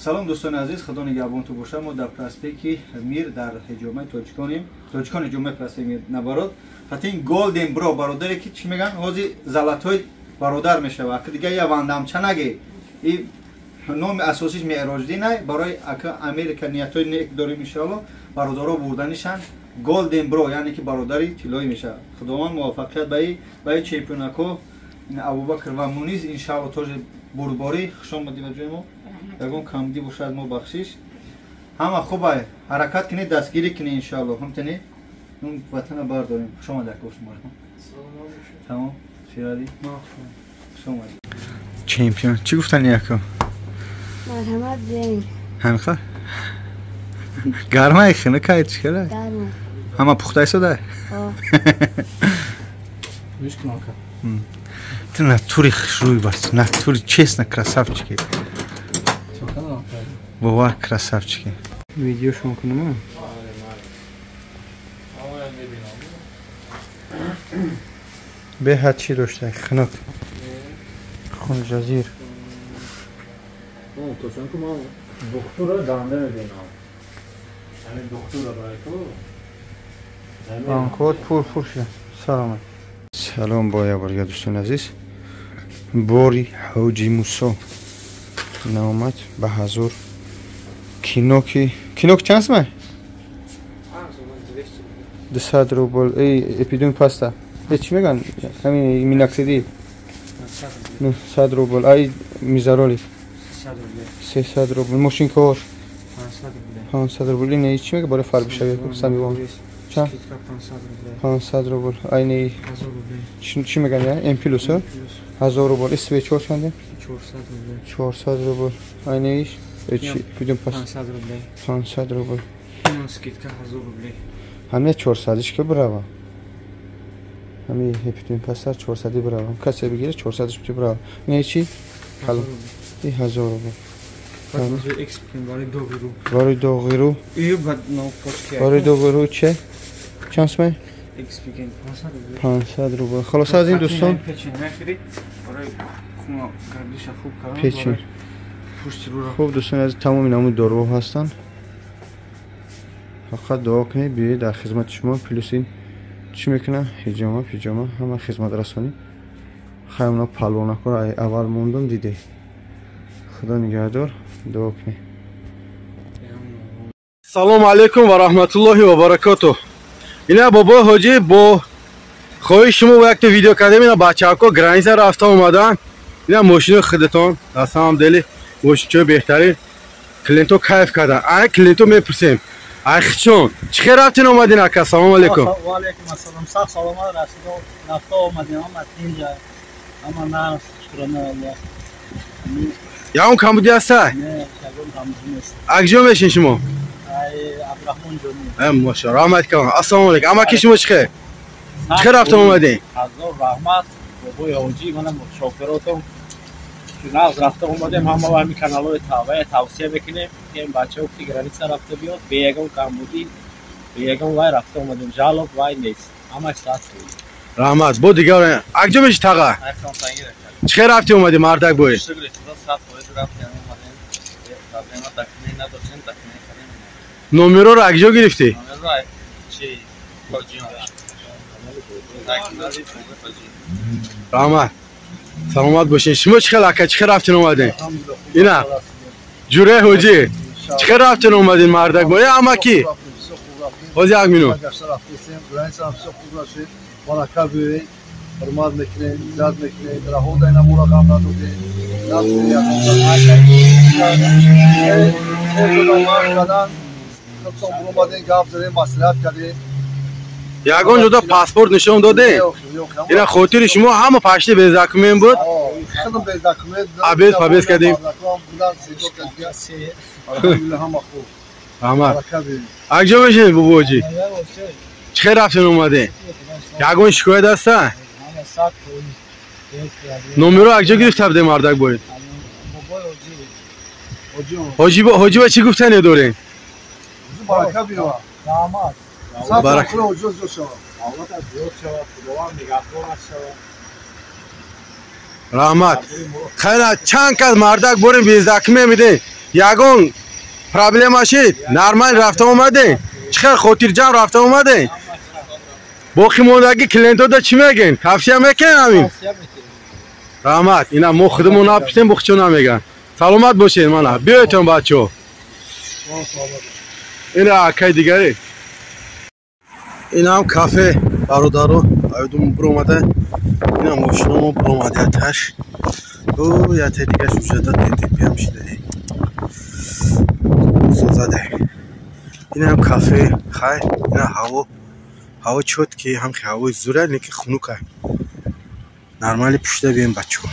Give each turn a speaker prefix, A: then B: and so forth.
A: Салом, дӯстони азиз, худо нигаҳбонту боша. Мо дар проспекти Мир дар ҳиҷомаи тоҷиконем, тоҷикон ҳиҷомаи проспекти Мир набарод хатин Голден Бро бародаре ки чӣ меган, ҳози золотой бародар мешава. Ака дига я вандамча наге, и номи асосиш Меъроҷдинай. Барои ака Америка ниятҳои нек дорем, иншоалло бародаро бурданишанд. Голден Бро яъне ки бародари тиллоӣ мешавад. Худованд муваффақият ба и чемпионако Абубакр ва Муниз, иншоалло тоже бурдборӣ. Хуш омадӣ ба ҷои мо. Ягон камдӣ бошад, мо бахшиш. Ҳама хубай, ҳаракат кунед, дастгирӣ кунед, иншоалло ҳамтани ватана бардорем. Хуш омад, ака, шумо тамом. Шералӣ, хуш омадӣ. Чемпион, чӣ гуфтани, ака?
B: Марҳамат, биёин.
A: Ҳамиха гармай, хинукай, чӣ кара?
B: Гарма.
A: Ҳама пухта истода.
C: Гӯш кун, ака.
A: Ты натури хушрӯй, бас натури, честно, красавчики, бовар, красавчики.
C: Видеошон кунам.
A: Беҳад чӣ дошта, хунук, хунҷазир.
C: Ман духтура данда мебинам, ҳамин духтура барои ту.
A: Банкот пур пур шуда. Саломат. Салом бо як бор, дӯстони азиз. Бори Ҳоҷи Мусо наомад ба ҳазур. Киноки, кинок чанд сумай? 200 рубл. Эй, эпидемик паста э чӣ меган, ҳамин миноксидил 900 рубл. Ай, мизароли 300 рубл. Мошинкор 500 рубл. Ин чӣ мега, барои фарбишавӣ, самивон чанд? 500 рубл. Айни чӣ меган, я М плюс 1000 рубл. Свечо чанде? 400 рубл. Айниш чӣ, эпидемик паста 500 рубл. Ҳамин 400 ки бирава, ҳамин эпидемик паста 400 бирава, касе бигире, 400 бити бирава. Ин чӣ, и 1000 рубл. Барои доғи рӯ, барои доғи рӯ че, чанд сумай? 500 рубл. Холоса, аз ин дӯстон печин. Хуб, дӯстони азиз, тамоми намуди доруҳо ҳастанд. Фақат дуо кунед, биёед, дар хизмати шумо. Плюс ин чӣ мекунад, ҳиҷома, пиҷома, ҳама хизматрасонӣ. Хайр, палвонакро аввал мондум, диде. Худо нигаҳдор, дуо кунед.
D: Салому алайкум ва раҳматуллоҳи ва баракоту. Ина бобои ҳоҷӣ бо хоҳиши шумо якта видео кардем. Ина бачаҳако граница рафта омадан. Ина мошинои худатон, на самом деле мошинчои беҳтарин, клиенто кайф кардан. Ай клиенто мепурсем, ай хичон чӣ хел рафтин омадин, ака? Салому алайкум.
E: Ва алайкум ассалом. Сах саломат расида, рафта омадем, ҳама тинҷа, ҳама нағз, шукрона Аллоҳ.
D: Ягон камбудӣ ҳаста?
E: Не, ягон камбудӣ нест.
D: Акҷо мешин шумо?
E: Ай Абдурахмон ҷони.
D: Машалло, раҳмат калон. Ассалому алайкум, амаки, шумо чӣ хел, чӣ хел рафта омадем?
E: Ҳазор раҳмат бобои ҳоҷӣ, манам шофиротон нағз рафта омадем. Ҳама ҳамин каналҳои тавая тавсия мекунем, ки ин бачаҳо ки граница рафта биёд, бе ягон камбудӣ, бе ягон вай рафта омадем, жалоб вай нест, ҳамаш сад.
D: Раҳмат. Бо дигар акҷо меши, таға? Чӣ хел рафти омадӣ, мардак бой? Номероро акҷо гирифтӣ? Раҳмат, саломат бошед. Шумо чӣ хел, ака, чӣ хел рафтин омадин? Ина ҷураи ҳоҷӣ, чӣ хел рафтин омадин, мардак бой, амаки? Ҳозир як минут.
F: Ҳурмат мекунем, иззат мекунем, раҳода ина моро ғам надодем. Кардан, омадем, гап задем, маслиҳат кардем.
D: Ягон ҷода паспорт нишон додем? Ина хотири шумо ҳама пашти без документ буд, абез пабез кардем. Раҳмат. Акҷо мешинед, бобоҷӣ? Чӣ хел рафтен омадем? Ягон шикоят ҳаста? Номеро акҷо гирифта будем, мардак бой? Ҳоҷиба чӣ гуфтане дорем?
F: Барака биёвад.
D: Барака. Раҳмат. Хайра, чанд кас мардак борем без документ медем. Ягон проблема шид? Нормал рафта омадем? Чӣ хел хотирҷамъ рафта омадем? Боқимондагӣ клиентода чӣ мегӯен? Тавсия мекунем ҳамин? Раҳмат. Ина мо худамон напурсем, бухчо намеган. Саломат бошед, мана. Биёетон, бачаҳо. Ина акай дигаре. Инам кафе, бародаро, аюдум биромада. Ина мошинамо биромада яташ. О, ята дигаш ужада ДТП-ам шидаи. Созаде. Инам кафе, хай, ина ҳаво. Ҳаво чёткий, ҳам ҳавои зура, лекин хунука. Нормали пушта бием, бачаҳо.